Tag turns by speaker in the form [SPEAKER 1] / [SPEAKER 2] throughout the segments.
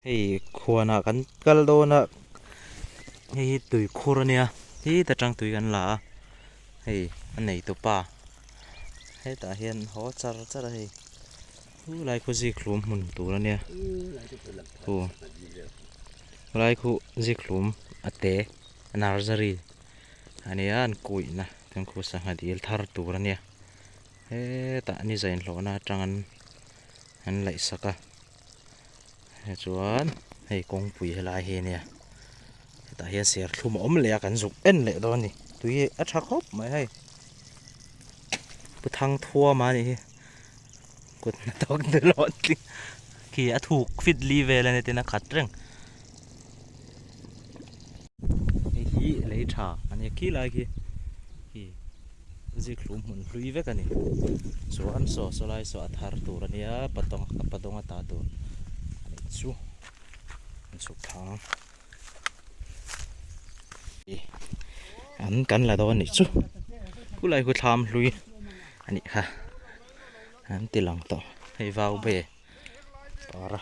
[SPEAKER 1] Hei khuanah kan kal dawn a, hei hi tuikhur a nia heta tang tui kan la a, hei a neitu pa hetah hian haw char char a hei chu lai khu zikhlum hmun tur a nia khu lai khu zikhlum a te nursery a nia an kuihna chuan khu sangha dil thar tur a nia hetah ni zainhlawhna atang an an laihsak a. Chuan hei kawngpui helai hi ania hetah hian serthlum a awm leh a kan zuk en leh dawn a ni tui hi a tha khawp mai hei pu thangthuama a nih hi kut hnathawk te lawh tling khi a thuk fit li vel a nia tin a khat reng hei hi lei tha a nia khi lai khi khi. Zikhlum hmun hlui vek a ni. Chuan saw saw lai saw a thar tur a nia patawng ka padawng a ta tur a nih chu an chhuk thang an kan la dawn a nih chu khulai khu thlam hlui a nih kha an ti lang tawh hei vau be para.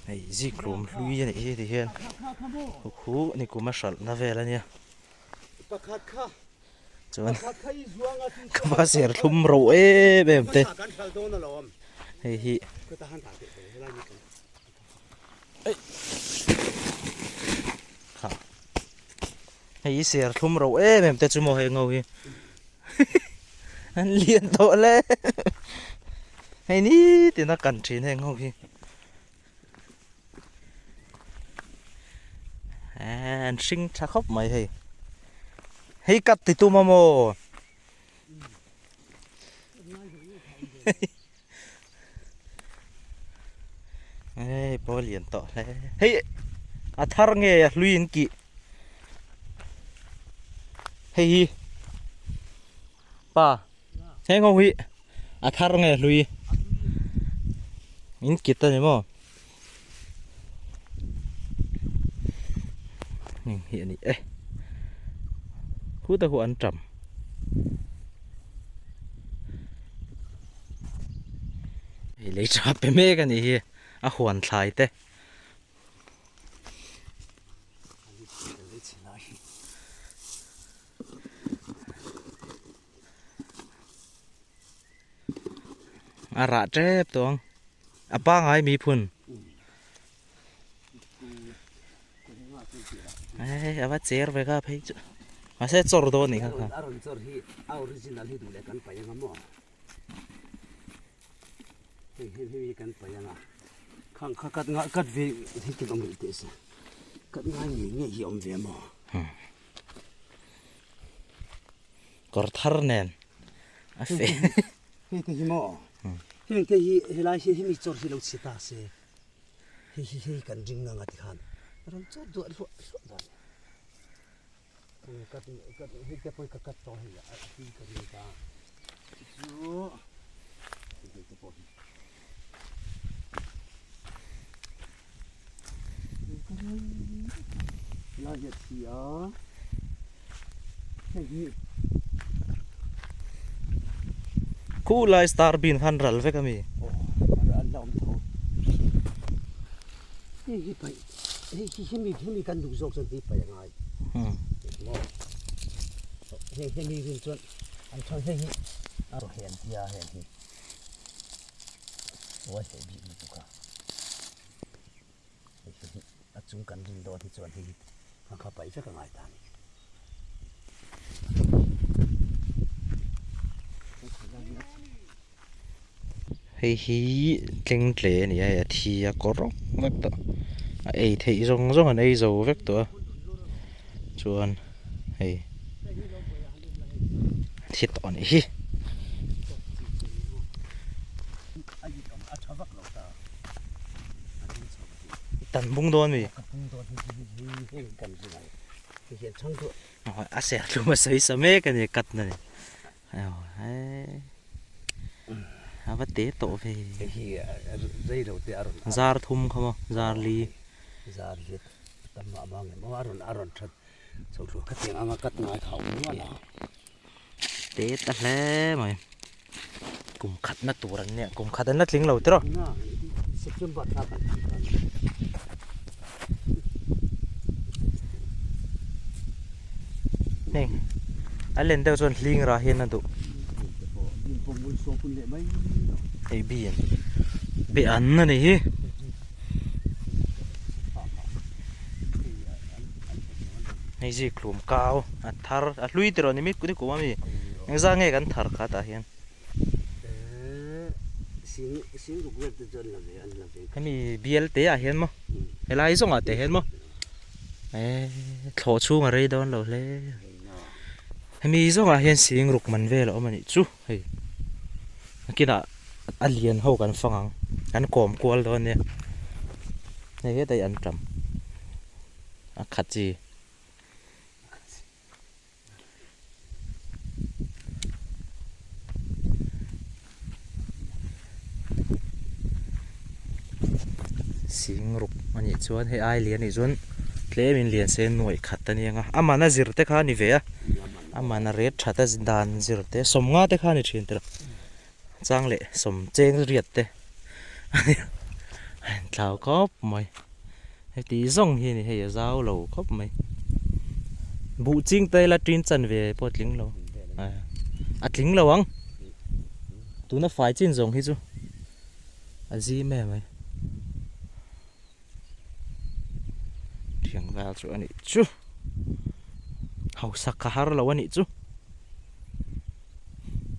[SPEAKER 1] Hei zikhlum hlui a nih hi ti hian khu ni kum a hralh na vel a nia chuan ka va serthlum ro em em te hei hi Hei hi serthlum ro em em te chu maw hei ngo hi an lian tawh le hei nitin a kan thin heng ho hi an hring tha khawp mai hei hei cut ti tum a maw Hei pawh a lian tawh hle. Hei a thar nge a hlui in kih. Hei hi pa heng ho hi a thar nge a hlui in kit a ni maw. Heng hi a ni e. Khuta khu an tam. Hei lei tha pe mek a nih hi a huan thlai te. A rah tep tawh ang a pangai mi phun. Ei a va cher ve kha phei chu mahse chawr dawn anih kha kha.
[SPEAKER 2] A rawn chawr hi a original hi duh leh kan paih anga maw hei hei hei kan paih anga khang kha kat nga kat ve hi kin awm rih teh se kat ngai ngei ngei hi awm ve maw.
[SPEAKER 1] Kawr thar nen a fe.
[SPEAKER 2] Hei te hi maw heng te hi helai hi hemi chawr hi lo chhi ta se. Hei hi hei kan ring ngang a tikhan rawn chawt duah hluah hluah dan a ni. Ka hei te pawh hi ka cut tawh hei a tui ka ring ta chu hei te pawh hi. Lai hi a thi a hei hi.
[SPEAKER 1] Khu lai star bin khan ral vek a mi.
[SPEAKER 2] Aw an la awm tho. Hei hi paih hei hi hemi hemi kan duh zawk chuan hei paih a ngai. Maw hei hemi rin chuan an chhan hei hi a raw hen tia heng hi uai hlei bik lutuk a. Hei hi a chung kan rin dawn hi chuan hei hi a kha paih vek a ngai ta a ni.
[SPEAKER 1] Hei hi tleng tle a ni a hei a thi a kawr rawng vek tawh a ei theih zawng zawng an ei zo vek tawh a chuan hei a thi tawh a nih hi. Tan bung dawn mi. A ser tlum a sawi sa mek a ni cut na ni. A va te tawh ve. Zar thum kha maw zar li.
[SPEAKER 2] Zar li tam mah mah nge maw a rawn a rawn that. Chho khatiang anga cut ngai kha a awm nual a.
[SPEAKER 1] Te ta hle mai. Kum khatna tur an nia, kum khat an la tling lo tiraw?
[SPEAKER 2] Na, September thla kan tih khan.
[SPEAKER 1] Heng, a len deuh chuan hling rah hian a duh. Hei bi an be an a ni hi. Hei zikhlum kau a thar a hlui tiraw ni mi kum a mi engzah nge kan thar kha tah hian. Hemi bial te ah hian maw helai zawng ah te hian maw eh thlawh chhung a rei dawn lo hle hemi zawng ah hian sing ruk man vel a awm a nih chu hei nakinah a lian ho kan fang ang kan kawm kual dawn nia hei hetah hi an tam a khat chi. Sing ruk a nih chuan hei ai lian a nih chuan tlem in lian se nuaih khat a nia a mana zir te kha a ni ve a a mana ret that a dan zir te sawmnga te kha a ni thin tawh chang leh sawm cheng riat te a nia a inthlau khawp mai. Heti zawng hi a ni hei a zau lo khawp mai. Buh ching te ila tin chan ve pawh a tling lo. A tling lo ang. Tuna fai chin zawng hi chu a zim em mai. Thiang vel chu a nih chu. Hausak ka har lo a nih chu.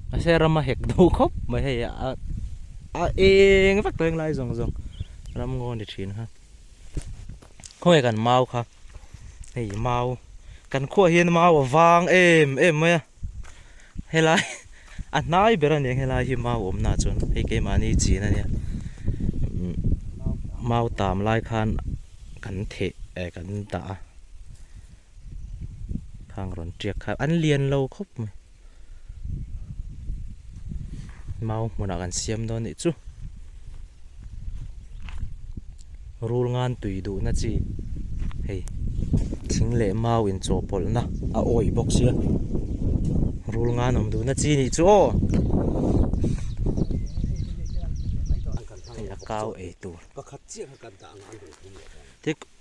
[SPEAKER 1] Mahse ram a hek deuh khawp mai hei a a eng vek tawh englai zawng zawng ram ngaw ni thin kha khawnge kan mau kha hei mau kan khuaah hian mau a vang em em mai a helai a hnai ber a nia helai hi mau awmna ah chuan hei keimahni chin a nia mau tam lai khan kan theh eh kan dah a. Khang rawn tiak kha an lian lo khawp mai. Mau hmunah kan siam dawn nih chu. Rul ngan tui duhna chi hei thing leh mau inchawhpawlhna a awih bawk sia. Rul ngan awm duhna chi nih chu aw. Hei a kau ei tur.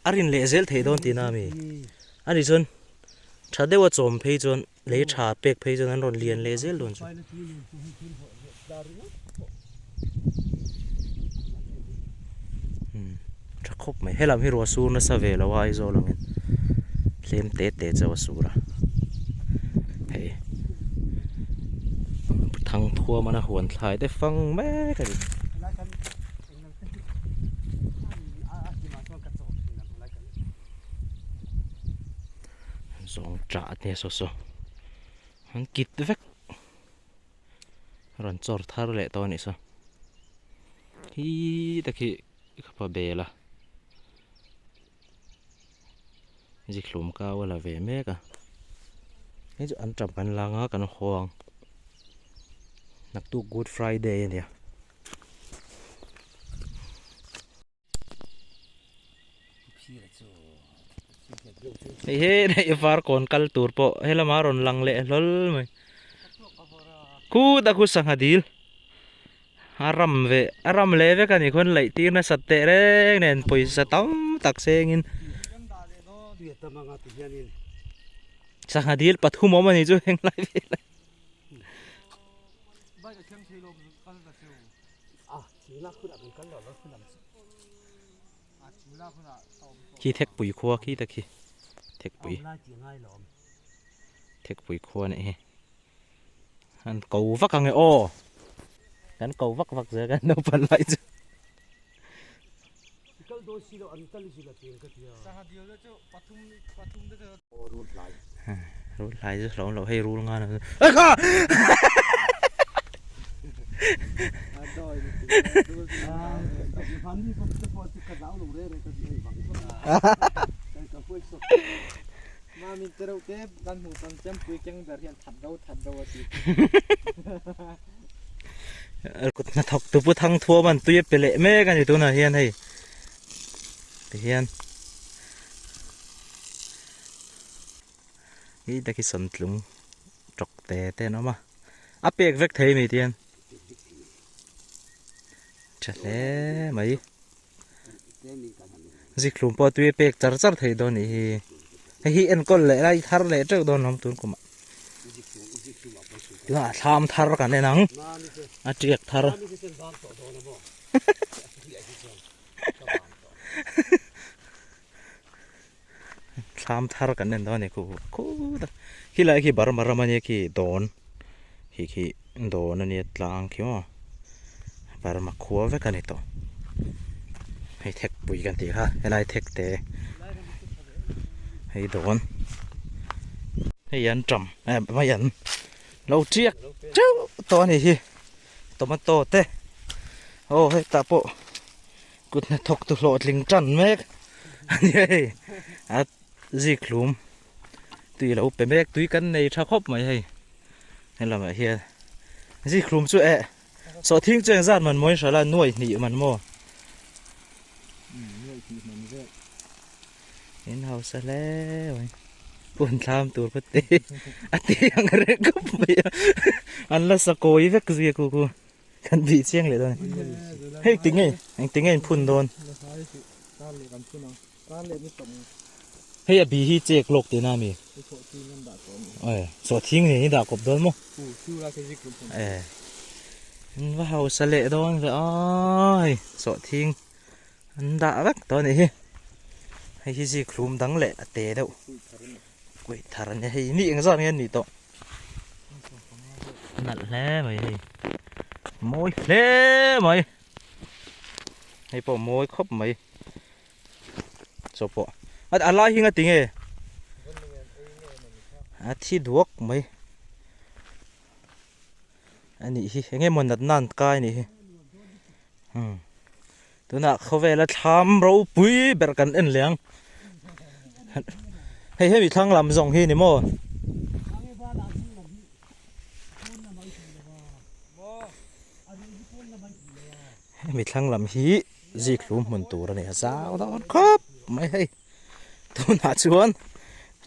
[SPEAKER 1] A rin leh zel theih dawn tihna a mi? A nih chuan tha deuha chawm phei chuan lei tha pek phei chuan an rawn lian leh zel dawn chu. Umm tha khawp mai helam hi ruah sur nasa ve lo a Aizawl angin tlem te te chauh a sur a hei thangthuam a huan thlai te fang mek a ni. Zawng ṭah te saw saw an kit vek rawn chawr thar leh tawh a nih saw hi te khi ka pa bel a zikhlum kau a la ve mek a hei chu an ṭap kan la ang a kan haw ang naktuk good friday a nia. Hei he hei var kawn kal tur pawh helama rawn lang leh hlawl mai khut a khu sangha dil a ram ve a ram leh vek a ni khawn laih tir nasat teh reng nen pawisa tam tak sengin sangha dil pathum awm a ni chu henglai velah. Khi thekpui khua khi ta khi thekpui thekpui khua nih hi an ko vak ang e aw kan ko vak vak zel kan naupang lai chu. Rul hlai chu hlawm loh hei rul ngan a kha Kut hnathawk tu pu Thangthuam an tui a pe leh mek a ni tunah hian hei tihian. Hi te khi sawntlung tawk te te an awm a a pek vek thei a ni tihian tha hle mai zikhlum pawh tui a pek char char thei dawn a nih hi hei hi enkawl leh lai thar leh teuh dawn a awm tun kumah tunah thlam thar kan en ang a tiak thar. Thlam thar kan en dawn a ni khu khu tak khilai khi Burma ram ania khi dawn khi khi dawn ania tlang khi maw Burma khua vek a ni tawh hei thekpui kan tih kha helai thek te hei dawn hei an tam eh mai an lo tiak teuh tawh a ni hi tomato te aw hetah pawh. Kut hnathawk tu hlawhtling tan mek a ni hei a zik hlum tui lo pe mek tui kan nei tha khawp mai hei helamah hian zik hlum chu eh sawhthing chu engzat man maw in hria la nuai hnih man maw in hausa hle mai phun thlam tur khaw te a ti ang reng khawp mai a an la sa kawi vek zui a khu khu. Kan bih chiang leh dawn a ni. Hei tinge engtinge in phun dawn? Hei a bi hi chek lawk tihna a mi? Aw sawhthing nen i dah kawp dawn maw? Eh in va hausa leh dawn ve aw hei sawhthing an dah vek tawh a nih hi. Hei hi zik hlum dang leh a te deuh kuih thar a nia hei ni engzat nge an nih tawh. Nalh hle mai hei mawi hle mai hei pawh mawi khawp mai chaw pawh a lai hi ngati nge a thi duak mai a nih hi eng emaw nat nan kai a nih hi umm tunah khawvela thlam ropui ber kan en leh ang hei hemi thlang lam zawng hi ni maw. Hemi thlang lam hi zikhlum hmun tur a ni a zau dawn khawp mai hei tunah chuan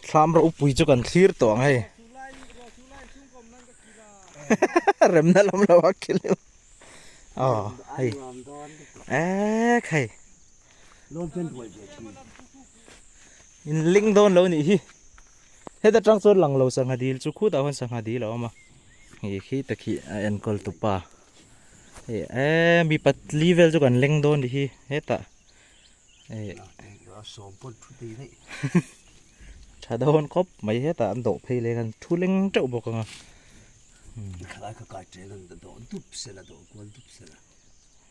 [SPEAKER 1] thlam ropui chu kan thlir tawh ang hei remna lam lo a khil aw hei ek hei in ling dawn lo nih hi heta tang chuan lang lo sangha dil chu khutah khuan sangha dil a awm a hei khi te khi a enkawl tupa hei eee mi patli vel chu kan leng dawn nih hi hetah hei tha dawn khawp mai hetah an dawh phei leng an thu leng teuh bawk ang a.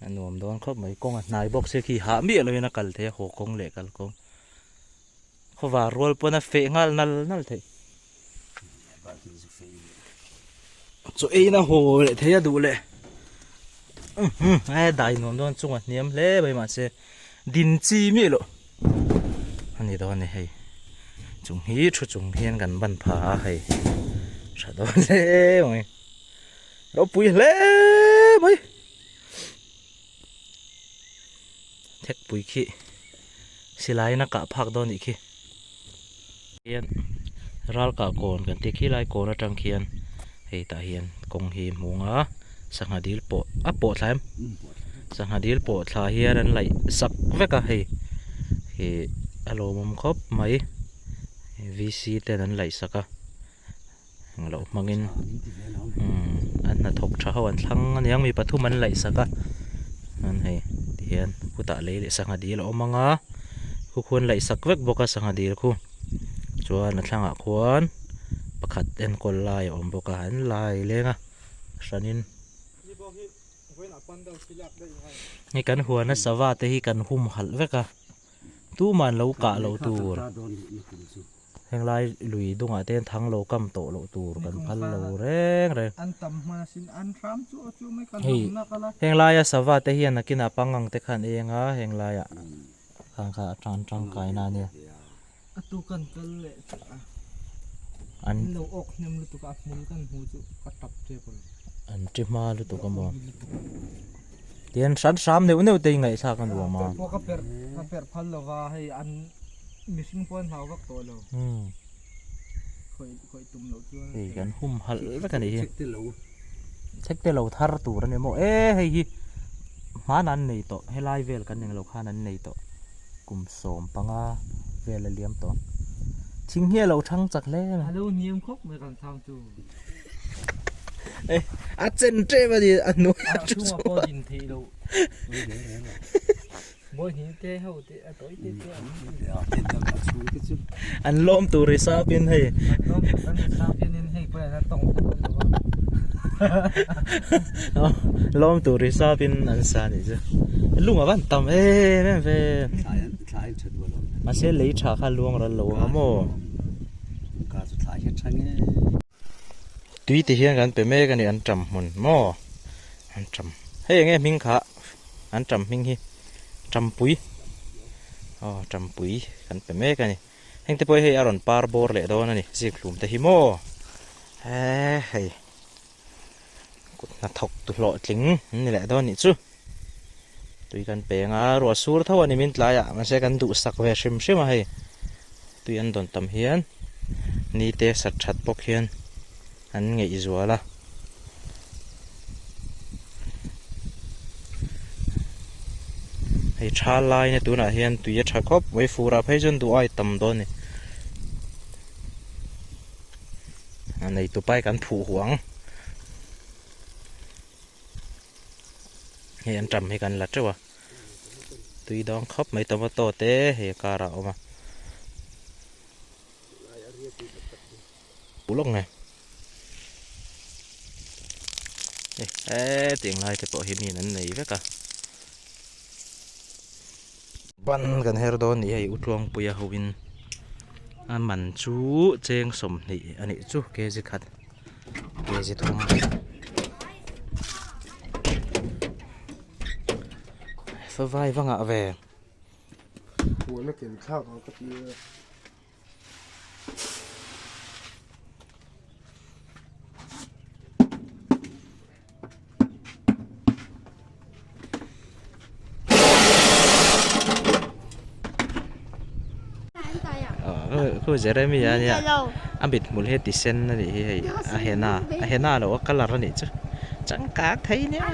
[SPEAKER 1] A nuam dawn khawp mai kawng a hnai bawk se khi hah miah loin a kal thei a haw kawng leh kal kawng. Khawvar rual pawn a feh nghal nal nal theih. Chaw ei na haw leh thei a duh leh. He dai nuam dawn chung a hniam hle mai mahse din chi miah loh a ni dawn a ni hei. Chung hi thu chung hian kan ban pha a hei tha dawn hle mai. Ropui hle mai. Thekpui khi silai in a kah phak dawn nih khi. Hian ral kah kawn kan tih khi lai kawn atang khian hei tah hian kawng hi hmung a sangha dil pawh a pawh thla em sangha dil pawh thla hian an laih sak vek a hei ih a lawmawm khawp mai V C ten an laih sak a. Engloh hmangin an hnathawk tha ho an thlang a niang mi pathum an laih sak a an hei tihian khutah lei leh sangha dil a awm ang a khu khu an laih sak vek bawk a sangha dil khu chuan a thlangah khuan pakhat enkawl lai a awm bawk a an lai leng a hranin hei kan huana sava te hi kan humhalh vek a tuman lo kah loh tur. Henglai lui dungah te hian thang lo kam tawh loh tur kan phal lo reng reng. Hei henglaia sava te hian nakinah pangang te khan eng a henglaia khang kha a tan tangkai na ania. An an ti hma lutuk a maw tihian hran hram neuh neuh te hi ngaihthlak a nuam a.
[SPEAKER 3] Mihring pawh an hlau vak tawh lo.
[SPEAKER 1] Hei kan humhalh vek a nih hi. Chhekte lo thar tur a ni maw? E hei hi hmanah an nei tawh helai vel kan englo khan an nei tawh kum 15 vel a liam tawh ang. Thing hi a lo thang chak hle mai.
[SPEAKER 3] A lo hniam khawp mai kan thang chu.
[SPEAKER 1] E a chen tep a ni a hnuai
[SPEAKER 3] a chhungah pawh din theih loh.
[SPEAKER 1] An lawm tur i sapin hei. Lawm tur i sapin an sa nih chu. Lung a van tam em em ve. Mahse lei tha kha luang ral lo ang a maw. Tui ti hian kan pe mek a ni an ṭam hmun maw an ṭam hei enge hming kha an ṭam hming hi ṭampui aw ṭampui kan pe mek a ni heng te pawh hi hei a rawn par bawr leh dawn a ni zik hlum te hi maw he hei kut hnathawk tu hlawhtling an ni leh dawn nih chu tui kan peng a ruah sur tho a ni min tlaiah mahse kan duhsak ve hrim hrim a hei tui an dawn tam hian ni te sat that bawk hian an ngeih zual a. Hei tha lai na tunah hian tui a tha khawp mai furah phei chuan duh ai tam dawn a ni. A neitu pai kan phuh huang ang. Hei an ṭam hi kan la ṭeuh a. Tui dawng khawp mai tomato te hei a karah a awm a. Ulawk nge. Hei hetiang lai te pawh hi miin an nei vek a. Ban kan her dawn nih hei Utluangpuia hoin a man chu cheng 20 a nih chu kg khat kg thum. Favai va ngah ve.
[SPEAKER 4] Puan a ken thlak ang ka ti a.
[SPEAKER 1] Khu Jeremy a nia a mit hmul hi ti sen a nih hi hei a henna a henna lo a colour a nih chu changkang thei nia.